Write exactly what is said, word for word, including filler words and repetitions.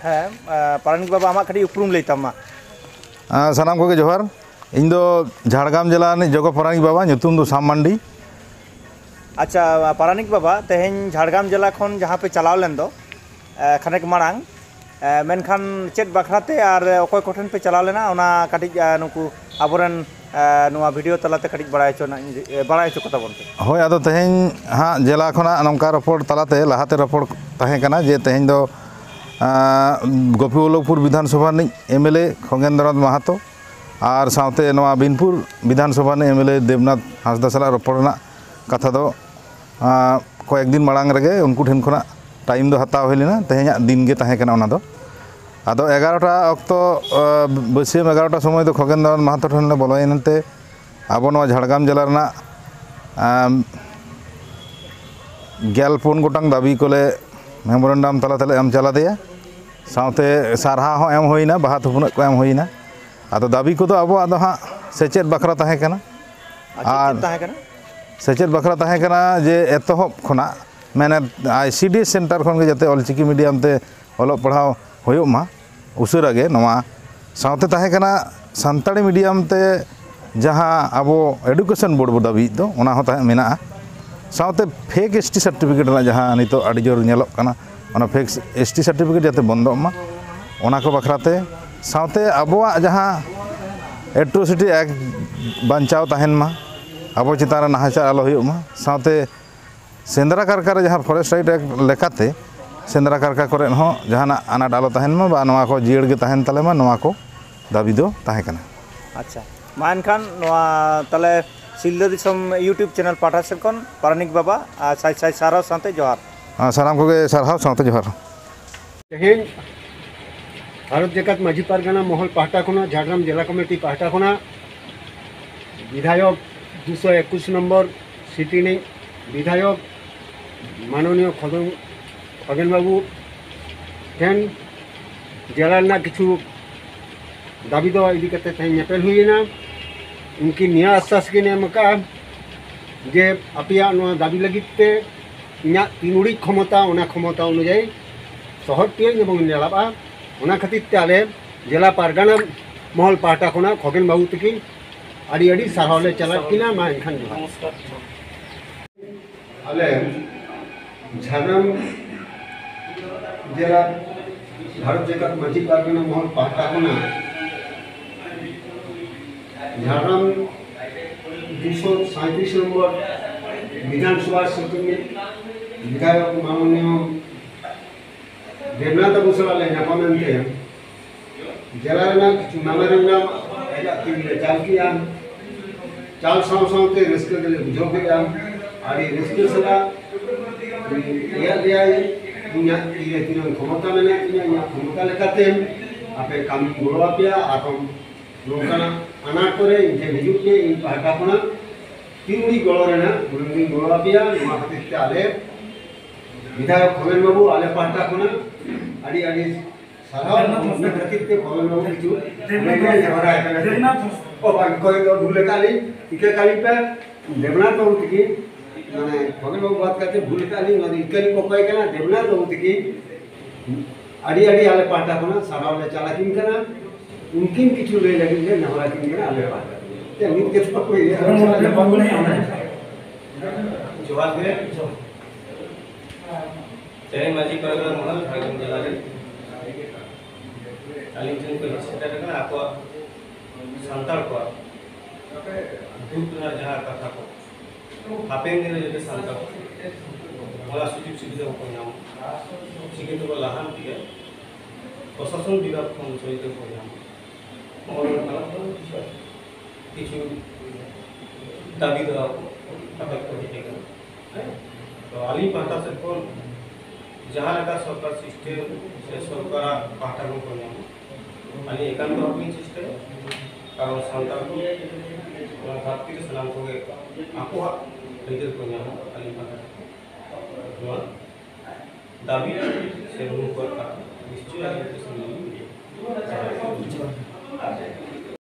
ᱦᱮᱸ, ᱯᱟᱨᱟᱱᱤᱠ ᱵᱟᱵᱟ, ᱟᱢᱟᱜ ᱠᱟᱹᱴᱤᱡ ᱩᱯᱨᱩᱢ ᱞᱟᱹᱭ ᱛᱟᱢ ᱢᱟ᱾ ᱥᱟᱱᱟᱢ ᱠᱚᱜᱮ ᱡᱚᱦᱟᱨ᱾ ᱤᱧ ᱫᱚ ᱡᱷᱟᱲᱜᱨᱟᱢ ᱡᱮᱞᱟ ᱨᱤᱱᱤᱡ ᱡᱚᱜᱚ ᱯᱟᱨᱟᱱᱤᱠ ᱵᱟᱵᱟ, ᱧᱩᱛᱩᱢ ᱫᱚ ᱥᱟᱢ ᱢᱟᱱᱰᱤ᱾ ᱟᱪᱪᱷᱟ, ᱯᱟᱨᱟᱱᱤᱠ ᱵᱟᱵᱟ, ᱛᱮᱦᱮᱧ ᱡᱷᱟᱲᱜᱨᱟᱢ ᱡᱮᱞᱟ ᱠᱷᱚᱱ ᱡᱟᱦᱟᱸ ᱯᱮ ᱪᱟᱞᱟᱣ ᱞᱮᱱ ᱫᱚ, ᱮ, ᱠᱷᱟᱱᱮᱠ ᱢᱟᱲᱟᱝ, ᱮ, ᱢᱮᱱᱠᱷᱟᱱ ᱪᱮᱫ ᱵᱟᱠᱷᱨᱟ ᱛᱮ ᱟᱨ ᱚᱠᱚᱭ ᱠᱚᱴᱷᱮᱱ ᱯᱮ ᱪᱟᱞᱟᱣ ᱞᱮᱱᱟ, ᱚᱱᱟ ᱠᱟᱹᱴᱤᱡ, ᱮ, ᱱᱩᱠᱩ ᱟᱵᱚᱨᱮᱱ, ᱮ, ᱱᱚᱣᱟ video ᱛᱟᱞᱟᱛᱮ ᱠᱟᱹᱴᱤᱡ ᱵᱟᱲᱟᱭ ᱦᱚᱪᱚ ᱨᱮᱱᱟᱜ ᱤᱧ, ᱮ, ᱵᱟᱲᱟᱭ ᱦᱚᱪᱚ ᱠᱚᱛᱟ ᱵᱚᱱ ᱯᱮ᱾ ᱦᱳᱭ, ᱟᱫᱚ ᱛᱮᱦᱮᱧ ᱦᱟᱸᱜ ᱡᱮᱞᱟ ᱠᱷᱚᱱᱟᱜ ᱱᱚᱝᱠᱟ ᱨᱚᱯᱚᱲ ᱛᱟᱞᱟᱛᱮ, ᱞᱟᱦᱟᱛᱮ ᱨᱚᱯᱚᱲ ᱛᱟᱦᱮᱸ ᱠᱟᱱᱟ ᱡᱮ ᱛᱮᱦᱮᱧ ᱫᱚ, ᱮ, ᱜᱳᱯᱤᱵᱚᱞᱞᱚᱵᱷᱯᱩᱨ ᱵᱤᱫᱷᱟᱱ ᱥᱚᱵᱷᱟ ᱨᱤᱱᱤᱡ MLA ᱠᱷᱚᱜᱮᱱᱫᱨᱚᱱᱟᱛᱷ ᱢᱟᱦᱟᱛᱚ ᱟᱨ ᱥᱟᱶᱛᱮ ᱱᱚᱣᱟ ᱵᱤᱱᱯᱩᱨ ᱵᱤᱫᱷᱟᱱ ᱥᱚᱵᱷᱟ ᱨᱤᱱᱤᱡ MLA ᱫᱮᱵᱽᱱᱟᱛᱷ ᱦᱟᱸᱥᱫᱟ ᱥᱟᱞᱟᱜ ᱨᱚᱯᱚᱲ ᱨᱮᱱᱟᱜ ᱠᱟᱛᱷᱟ ᱫᱚ, ᱟᱸ, ᱠᱚᱭᱮᱠ ᱫᱤᱱ ᱢᱟᱲᱟᱝ ᱨᱮᱜᱮ ᱩᱱᱠᱩ ᱴᱷᱮᱱ ᱠᱷᱚᱱᱟᱜ time ᱫᱚ ᱦᱟᱛᱟᱣ ᱦᱩᱭ ᱞᱮᱱᱟ᱾ ᱛᱮᱦᱮᱧᱟᱜ ᱫᱤᱱ ᱜᱮ ᱛᱟᱦᱮᱸ ᱠᱟᱱᱟ ᱚᱱᱟ ᱫᱚ᱾ ᱟᱫᱚ ᱮᱜᱟᱨᱚᱴᱟ ᱚᱠᱛᱚ, ᱟᱸ, ᱵᱟᱹᱥᱭᱟᱹᱢ ᱮᱜᱟᱨᱚᱴᱟ ᱥᱚᱢᱚᱭ ᱫᱚ ᱠᱷᱚᱜᱮᱱ ᱫᱷᱚᱨᱚᱱ ᱢᱟᱦᱟᱛᱚ ᱴᱷᱮᱱ ᱞᱮ ᱵᱚᱞᱚᱭᱮᱱ ᱛᱮ ᱟᱵᱚ ᱱᱚᱣᱟ ᱡᱷᱟᱲᱜᱨᱟᱢ ᱡᱮᱞᱟ ᱨᱮᱱᱟᱜ, ᱟᱸ, ᱜᱮᱞ ᱯᱩᱱ ᱜᱚᱴᱟᱝ ᱫᱟᱹᱵᱤ ᱠᱚᱞᱮ memorandum ᱛᱟᱞᱟ ᱛᱮᱞᱮ ᱮᱢ ᱪᱟᱞ ᱟᱫᱮᱭᱟ᱾ ᱥᱟᱶᱛᱮ ᱥᱟᱨᱦᱟᱣ ᱦᱚᱸ ᱮᱢ ᱦᱩᱭᱱᱟ, ᱵᱟᱦᱟ ᱛᱷᱩᱯᱱᱟᱹᱜ ᱠᱚ ᱮᱢ ᱦᱩᱭᱱᱟ᱾ ᱟᱫᱚ ᱫᱟᱹᱵᱤ ᱠᱚᱫᱚ ᱟᱵᱚᱣᱟᱜ ᱫᱚ ᱦᱟᱸᱜ ᱥᱮᱪᱮᱫ ᱵᱟᱠᱷᱨᱟ ᱛᱟᱦᱮᱸ ᱠᱟᱱᱟ᱾ ᱟᱨ ᱪᱮᱫ ᱟᱨ ᱪᱮᱫ ᱛᱟᱦᱮᱸ ᱠᱟᱱᱟ? ᱥᱮᱪᱮᱫ ᱵᱟᱠᱷᱨᱟ ᱛᱟᱦᱮᱸ ᱠᱟᱱᱟ ᱡᱮ ᱮᱛᱚᱦᱚᱵ ᱠᱷᱚᱱᱟᱜ, ᱢᱟᱱᱮ, ICDS center ᱠᱷᱚᱱ ᱜᱮ ᱡᱟᱛᱮ ᱚᱞᱪᱤᱠᱤ medium ᱛᱮ ᱚᱞᱚᱜ ᱯᱟᱲᱦᱟᱣ ᱦᱩᱭᱩᱜ ᱢᱟ ᱩᱥᱟᱹᱨᱟ ᱜᱮ᱾ ᱱᱚᱣᱟ ᱥᱟᱶᱛᱮ ᱛᱟᱦᱮᱸ ᱠᱟᱱᱟ ᱥᱟᱱᱛᱟᱲᱤ medium ᱛᱮ ᱡᱟᱦᱟᱸ ᱟᱵᱚ Education Board ᱵᱚ ᱫᱟᱹᱵᱤᱭᱮᱫ ᱫᱚ, ᱚᱱᱟ ᱦᱚᱸ ᱛᱟᱦᱮᱸ ᱢᱮᱱᱟᱜᱼᱟ᱾ ᱥᱟᱶᱛᱮ fake ST certificate ᱨᱮᱱᱟᱜ ᱡᱟᱦᱟᱸ ᱱᱤᱛᱚᱜ ᱟᱹᱰᱤ ᱡᱳᱨ ᱧᱮᱞᱚᱜ ᱠᱟᱱᱟ, ᱚᱱᱟ fake ST certificate ᱡᱟᱛᱮ ᱵᱚᱱᱫᱚᱜ ᱢᱟ, ᱚᱱᱟ ᱠᱚ ᱵᱟᱠᱷᱨᱟ ᱛᱮ, ᱥᱟᱶᱛᱮ ᱟᱵᱚᱣᱟᱜ ᱡᱟᱦᱟᱸ Atrocity Act ᱵᱟᱧᱪᱟᱣ ᱛᱟᱦᱮᱱ ᱢᱟ, ᱟᱵᱚ ᱪᱮᱛᱟᱱ ᱨᱮ ᱱᱟᱦᱟᱪᱟᱨ ᱟᱞᱚ ᱦᱩᱭᱩᱜ ᱢᱟ, ᱥᱟᱶᱛᱮ ᱥᱮᱸᱫᱽᱨᱟ ᱠᱟᱨᱠᱟ ᱨᱮ ᱡᱟᱦᱟᱸ Forest Right Act ᱞᱮᱠᱟᱛᱮ ᱥᱮᱸᱫᱽᱨᱟ ᱠᱟᱨᱠᱟ ᱠᱚᱨᱮ ᱦᱚᱸ ᱡᱟᱦᱟᱱᱟᱜ ᱟᱱᱟᱴ ᱟᱞᱚ ᱛᱟᱦᱮᱱ ᱢᱟ, ᱵᱟ ᱱᱚᱣᱟ ᱠᱚ ᱡᱤᱭᱟᱹᱲ ᱜᱮ ᱛᱟᱦᱮᱱ ᱛᱟᱞᱮ ᱢᱟ, ᱱᱚᱣᱟ ᱠᱚ ᱫᱟᱹᱵᱤ ᱫᱚ ᱛᱟᱦᱮᱸ ᱠᱟᱱᱟ᱾ ᱟᱪᱪᱷᱟ, ᱢᱟ ᱮᱱᱠᱷᱟᱱ ᱱᱚᱣᱟ ᱛᱟᱦᱞᱮ ᱥᱤᱞᱫᱟᱹ ᱫᱤᱥᱚᱢ YouTube channel ᱯᱟᱦᱴᱟ ᱥᱮᱫ ᱠᱷᱚᱱ ᱯᱟᱨᱟᱱᱤᱠ ᱵᱟᱵᱟ, ᱟᱨ ᱥᱟᱭ ᱥᱟᱭ ᱥᱟᱨᱦᱟᱣ ᱥᱟᱶᱛᱮ ᱡᱚᱦᱟᱨ᱾ ᱟᱨ ᱥᱟᱱᱟᱢ ᱠᱚᱜᱮ ᱥᱟᱨᱦᱟᱣ ᱥᱟᱶᱛᱮ ᱡᱚᱦᱟᱨ᱾ ᱛᱮᱦᱮᱧ ᱵᱷᱟᱨᱚᱛ ᱡᱟᱠᱟᱛ ᱢᱟᱹᱡᱷᱤ ᱯᱟᱨᱜᱟᱱᱟ ᱢᱚᱦᱚᱞ ᱯᱟᱦᱴᱟ ᱠᱷᱚᱱᱟᱜ, ᱡᱷᱟᱲᱜᱨᱟᱢ ᱡᱮᱞᱟ ᱠᱚᱢᱤᱴᱤ ᱯᱟᱦᱴᱟ ᱠᱷᱚᱱᱟᱜ ᱵᱤᱫᱷᱟᱭᱚᱠ ᱫᱩᱥᱚ ᱮᱠᱩᱥ ᱱᱚᱢᱵᱚᱨ seat ᱨᱤᱱᱤᱡ ᱵᱤᱫᱷᱟᱭᱚᱠ ᱢᱟᱱᱚᱱᱤᱭᱚ ᱠᱷᱚᱫᱚᱱ, ᱠᱷᱚᱜᱮᱱ ᱵᱟᱹᱵᱩ ᱴᱷᱮᱱ ᱡᱮᱞᱟ ᱨᱮᱱᱟᱜ ᱠᱤᱪᱷᱩ ᱫᱟᱹᱵᱤ ᱫᱚ ᱤᱫᱤ ᱠᱟᱛᱮ ᱛᱮᱦᱮᱧ ᱧᱮᱯᱮᱞ ᱦᱩᱭᱮᱱᱟ᱾ ᱩᱱᱠᱤᱱ ᱱᱤᱭᱟᱹ ᱟᱥᱥᱟᱥ ᱠᱤᱱ ᱮᱢ ᱟᱠᱟᱫᱼᱟ ᱡᱮ ᱟᱯᱮᱭᱟᱜ ᱱᱚᱣᱟ ᱫᱟᱹᱵᱤ ᱞᱟᱹᱜᱤᱫ ᱛᱮ ᱤᱧᱟᱹᱜ ᱛᱤᱱ ᱩᱰᱤᱡ ᱠᱷᱚᱢᱚᱛᱟ, ᱚᱱᱟ ᱠᱷᱚᱢᱚᱛᱟ ᱚᱱᱩᱡᱟᱭᱤ ᱛᱚᱦᱚᱫ ᱛᱮ ᱡᱮᱢᱚᱱ ᱧᱮᱞᱚᱜᱼᱟ᱾ ᱚᱱᱟ ᱠᱷᱟᱹᱛᱤᱨ ᱛᱮ ᱟᱞᱮ ᱡᱮᱞᱟ ᱯᱟᱨᱜᱟᱱᱟ ᱢᱚᱦᱚᱞ ᱯᱟᱦᱴᱟ ᱠᱷᱚᱱᱟᱜ ᱠᱷᱚᱜᱮᱱ ᱵᱟᱹᱵᱩ ᱛᱟᱹᱠᱤᱱ ᱟᱹᱰᱤ ᱟᱹᱰᱤ ᱥᱟᱨᱦᱟᱣ ᱞᱮ ᱪᱟᱞᱟᱜ ᱠᱤᱱᱟ᱾ ᱢᱟ ᱮᱱᱠᱷᱟᱱ ᱡᱚᱦᱟᱨ᱾ ᱟᱞᱮ ᱡᱷᱟᱲᱜᱨᱟᱢ ᱡᱮᱞᱟ ᱵᱷᱟᱨᱚᱛ ᱡᱟᱠᱟᱛ ᱢᱟᱹᱡᱷᱤ ᱯᱟᱨᱜᱟᱱᱟ ᱢᱚᱦᱚᱞ ᱯᱟᱦᱴᱟ ᱠᱷᱚᱱᱟᱜ ᱡᱷᱟᱲᱜᱨᱟᱢ ᱫᱩᱥᱚ ᱥᱟᱸᱭᱛᱨᱤᱥ ᱱᱚᱢᱵᱚᱨ ᱵᱤᱫᱷᱟᱱ ᱥᱚᱵᱷᱟ ᱥᱤᱴᱤᱝ ᱵᱤᱫᱷᱟᱭᱚᱠ ᱢᱟᱱᱚᱱᱤᱭᱚ ᱫᱮᱵᱽᱱᱟᱛᱷ ᱵᱟᱹᱵᱩ ᱥᱟᱞᱟᱜ ᱞᱮ ᱧᱟᱯᱟᱢ ᱮᱱᱛᱮ, ᱡᱮᱞᱟ ᱨᱮᱱᱟᱜ ᱠᱤᱪᱷᱩ ᱱᱟᱢᱮ ᱨᱮᱱᱟᱜ ᱟᱡᱟᱜ ᱛᱤ ᱨᱮᱞᱮ ᱪᱟᱞ ᱠᱮᱜᱼᱟ᱾ ᱪᱟᱞ ᱥᱟᱶ ᱥᱟᱶᱛᱮ ᱨᱟᱹᱥᱠᱟᱹ ᱜᱮᱞᱮ ᱵᱩᱡᱷᱟᱹᱣ ᱠᱮᱫᱼᱟ᱾ ᱟᱹᱰᱤ ᱨᱟᱹᱥᱠᱟᱹ ᱥᱟᱞᱟᱜ ᱞᱟᱹᱭᱟᱫ ᱞᱮᱭᱟᱭ, ᱤᱧᱟᱹᱜ ᱛᱤ ᱨᱮ ᱛᱤᱱᱟᱹᱝ ᱠᱷᱚᱢᱚᱛᱟ ᱢᱮᱱᱟᱜ ᱛᱤᱧᱟᱹ, ᱤᱧᱟᱹᱜ ᱠᱷᱚᱢᱚᱛᱟ ᱞᱮᱠᱟᱛᱮ ᱟᱯᱮ ᱠᱟᱹᱢᱤᱧ ᱜᱚᱲᱚ ᱟᱯᱮᱭᱟ᱾ ᱟᱨ ᱱᱚᱝᱠᱟᱱᱟᱜ ᱟᱱᱟᱴ ᱠᱚᱨᱮ ᱤᱧ ᱴᱷᱮᱱ ᱦᱤᱡᱩᱜ ᱯᱮ, ᱤᱧ ᱯᱟᱦᱴᱟ ᱠᱷᱚᱱᱟᱜ ᱛᱤᱱ ᱩᱰᱤᱡ ᱜᱚᱲᱚ ᱨᱮᱱᱟᱜ ᱩᱱᱟᱹᱝ ᱜᱤᱧ ᱜᱚᱲᱚ ᱟᱯᱮᱭᱟ᱾ ᱱᱚᱣᱟ ᱠᱷᱟᱹᱛᱤᱨ ᱛᱮ ᱟᱞᱮ ᱵᱤᱫᱷᱟᱭᱚᱠ ᱠᱷᱚᱜᱮᱱ ᱵᱟᱹᱵᱩ ᱟᱞᱮ ᱯᱟᱦᱴᱟ ᱠᱷᱚᱱᱟᱜ ᱟᱹᱰᱤ ᱟᱹᱰᱤ ᱥᱟᱨᱦᱟᱣ᱾ ᱚᱱᱟ ᱠᱷᱟᱹᱛᱤᱨ ᱛᱮ ᱠᱷᱚᱜᱮᱱ ᱵᱟᱹᱵᱩ ᱠᱤᱪᱷᱩ ᱞᱟᱹᱭ ᱨᱮᱭᱟᱜ ᱡᱟᱦᱟᱸ ᱨᱟᱭ ᱠᱟᱱᱟ᱾ ᱚ, ᱵᱟᱝ, ᱠᱚᱭ ᱫᱚ ᱵᱷᱩᱞ ᱟᱠᱟᱫ ᱞᱤᱧ, ᱴᱷᱤᱠᱟᱹ ᱠᱟᱹᱞᱤᱧ ᱯᱮ᱾ ᱫᱮᱵᱽᱱᱟᱛᱷ ᱵᱟᱹᱵᱩ ᱛᱤᱠᱤᱱ, ᱢᱟᱱᱮ ᱠᱷᱚᱜᱮᱱ ᱵᱟᱹᱵᱩ ᱵᱟᱫ ᱠᱟᱛᱮ ᱵᱷᱩᱞ ᱟᱠᱟᱫ ᱞᱤᱧ, ᱚᱱᱟ ᱫᱚ ᱤᱠᱟᱹ ᱞᱤᱧ ᱠᱚᱠᱚᱭ ᱠᱟᱱᱟ᱾ ᱫᱮᱵᱽᱱᱟᱛᱷ ᱵᱟᱹᱵᱩ ᱛᱤᱠᱤᱱ ᱟᱹᱰᱤ ᱟᱹᱰᱤ ᱟᱞᱮ ᱯᱟᱦᱴᱟ ᱠᱷᱚᱱᱟᱜ ᱥᱟᱨᱦᱟᱣ ᱞᱮ ᱪᱟᱞ ᱟᱹᱠᱤᱱ ᱠᱟᱱᱟ᱾ ᱩᱱᱠᱤᱱ ᱠᱤᱪᱷᱩ ᱞᱟᱹᱭ ᱞᱟᱹᱜᱤᱫ ᱞᱮ ᱱᱮᱦᱚᱨ ᱟᱹᱠᱤᱱ ᱠᱟᱱᱟ ᱟᱞᱮ ᱯᱟᱦᱴᱟ ᱠᱷᱚᱱᱟᱜ᱾ ᱪᱮᱫ ᱢᱤᱫ ᱠᱟᱛᱷᱟ ᱠᱚ ᱞᱟᱹᱭᱟ? ᱡᱚᱦᱟᱨ ᱜᱮ᱾ ᱛᱮᱦᱮᱧ ᱢᱟᱹᱡᱷᱤ ᱯᱟᱨᱜᱟᱱᱟ ᱢᱚᱦᱚᱞ ᱡᱷᱟᱲᱜᱨᱟᱢ ᱡᱮᱞᱟ ᱨᱮ ᱟᱹᱞᱤᱧ ᱴᱷᱮᱱ ᱠᱚ ᱦᱮᱡ ᱥᱮᱴᱮᱨ ᱟᱠᱟᱱᱟ, ᱟᱠᱚᱣᱟᱜ ᱥᱟᱱᱛᱟᱲ ᱠᱚᱣᱟᱜ ᱫᱩᱠ ᱨᱮᱱᱟᱜ ᱡᱟᱦᱟᱸ ᱠᱟᱛᱷᱟ ᱠᱚ, ᱦᱟᱯᱮᱱ ᱫᱤᱱ ᱨᱮ ᱡᱟᱛᱮ ᱥᱟᱱᱛᱟᱲ ᱚᱱᱟ ᱥᱩᱡᱳᱜᱽ ᱥᱩᱵᱤᱫᱷᱟ ᱠᱚ ᱧᱟᱢ, ᱪᱤᱠᱟᱹ ᱛᱮᱠᱚ ᱞᱟᱦᱟᱱᱛᱤᱜᱼᱟ, ᱯᱨᱚᱥᱟᱥᱚᱱ ᱵᱤᱵᱷᱟᱜᱽ ᱠᱷᱚᱱ ᱥᱩᱡᱳᱜᱽ ᱠᱚ ᱧᱟᱢ, ᱱᱚᱜᱼᱚ ᱱᱚᱝᱠᱟᱱᱟᱜ ᱫᱚ ᱠᱤᱪᱷᱩ ᱫᱟᱹᱵᱤ ᱫᱚ ᱦᱟᱛᱟᱣ ᱠᱚ ᱦᱮᱡ ᱟᱠᱟᱱᱟ᱾ ᱛᱚ ᱟᱹᱞᱤᱧ ᱯᱟᱦᱴᱟ ᱥᱮᱫ ᱠᱷᱚᱱ ᱡᱟᱦᱟᱸ ᱞᱮᱠᱟ ᱥᱚᱨᱠᱟᱨ ᱥᱤᱥᱴᱮᱢ ᱥᱮ ᱥᱚᱨᱠᱟᱨᱟᱜ ᱯᱟᱦᱴᱟ ᱠᱷᱚᱱ ᱠᱚ ᱧᱟᱢᱟ, ᱟᱹᱞᱤᱧ ᱮᱠᱟᱱᱛᱚ ᱵᱷᱟᱵᱽ ᱞᱤᱧ ᱪᱮᱥᱴᱟᱭᱟ᱾ ᱠᱟᱨᱚᱱ ᱥᱟᱱᱛᱟᱲ ᱠᱚ ᱱᱚᱣᱟ ᱫᱷᱟᱹᱨᱛᱤ ᱨᱮ ᱥᱟᱱᱟᱢ ᱠᱚᱜᱮ ᱟᱠᱚᱣᱟᱜ ᱟᱹᱭᱫᱟᱹᱨ ᱠᱚ ᱧᱟᱢᱟ᱾ ᱟᱹᱞᱤᱧ ᱯᱟᱦᱴᱟ ᱥᱮᱫ ᱠᱷᱚᱱ ᱱᱚᱣᱟ ᱫᱟᱹᱵᱤ ᱥᱮ ᱱᱩᱠᱩᱣᱟᱜ ᱠᱟᱛᱷᱟ ᱱᱤᱥᱪᱚᱭ ᱟᱹᱞᱤᱧ ᱠᱚ ᱥᱟᱢᱟᱝ ᱞᱤᱧ ᱤᱫᱤᱭᱟ᱾